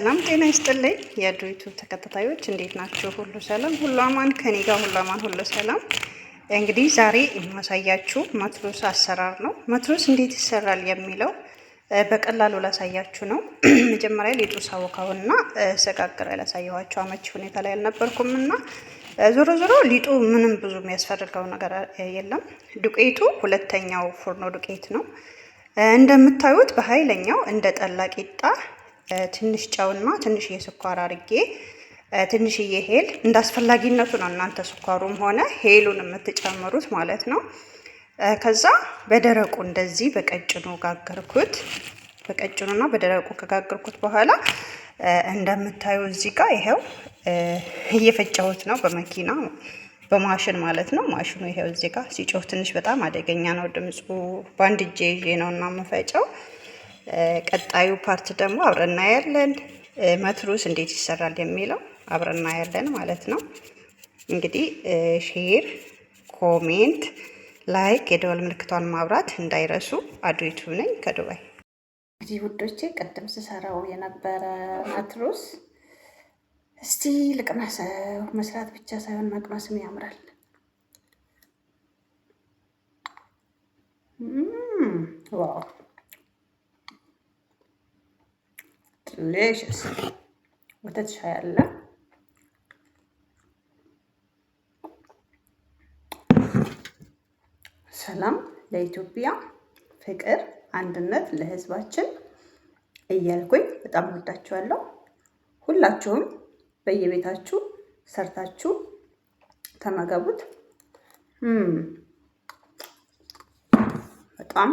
ሰላም ጤና ይስጥልኝ የአዱ ዩቲዩብ ተከታታዮች፣ እንዴት ናችሁ? ሁሉ ሰላም፣ ሁሉ አማን፣ ከኔ ጋር ሁሉ አማን፣ ሁሉ ሰላም። እንግዲህ ዛሬ የማሳያችሁ መትሩስ አሰራር ነው። መትሩስ እንዴት ይሰራል የሚለው በቀላሉ ላሳያችሁ ነው። መጀመሪያ ሊጡ ሳቦካውና ሰጋግራ ላሳየኋቸው አመቺ ሁኔታ ላይ አልነበርኩም እና ዞሮ ዞሮ ሊጡ ምንም ብዙ የሚያስፈልገው ነገር የለም። ዱቄቱ ሁለተኛው ፎርኖ ዱቄት ነው። እንደምታዩት በኃይለኛው እንደ ጠላ ቂጣ ትንሽ ጨውና ትንሽዬ ስኳር አርጌ፣ ትንሽዬ ሄል፣ እንደ አስፈላጊነቱ ነው እናንተ ስኳሩም ሆነ ሄሉን የምትጨምሩት ማለት ነው። ከዛ በደረቁ እንደዚህ በቀጭኑ ጋገርኩት። በቀጭኑና በደረቁ ከጋገርኩት በኋላ እንደምታዩ እዚህ ጋር ይሄው እየፈጨሁት ነው በመኪና፣ በማሽን ማለት ነው። ማሽኑ ይሄው እዚህ ጋር ሲጮህ ትንሽ በጣም አደገኛ ነው ድምፁ። በአንድ እጄ ይዤ ነው እና የምፈጨው። ቀጣዩ part ደግሞ አብረን እናያለን። መትሩስ እንዴት ይሰራል የሚለው አብረን እናያለን ማለት ነው። እንግዲህ share፣ comment፣ like፣ የደወል ምልክቷን ማብራት እንዳይረሱ። አዱ ዩቲዩብ ነኝ ከዱባይ። እንግዲህ ውዶቼ፣ ቅድም ስሰራው የነበረ መትሩስ እስቲ ልቅመሰው። መስራት ብቻ ሳይሆን መቅመስም ያምራል። Wow, delicious! ወተት ሻይ አለ። ሰላም ለኢትዮጵያ፣ ፍቅር፣ አንድነት ለሕዝባችን እያልኩኝ በጣም ወዳችኋለሁ። ሁላችሁም በየቤታችሁ ሰርታችሁ ተመገቡት። በጣም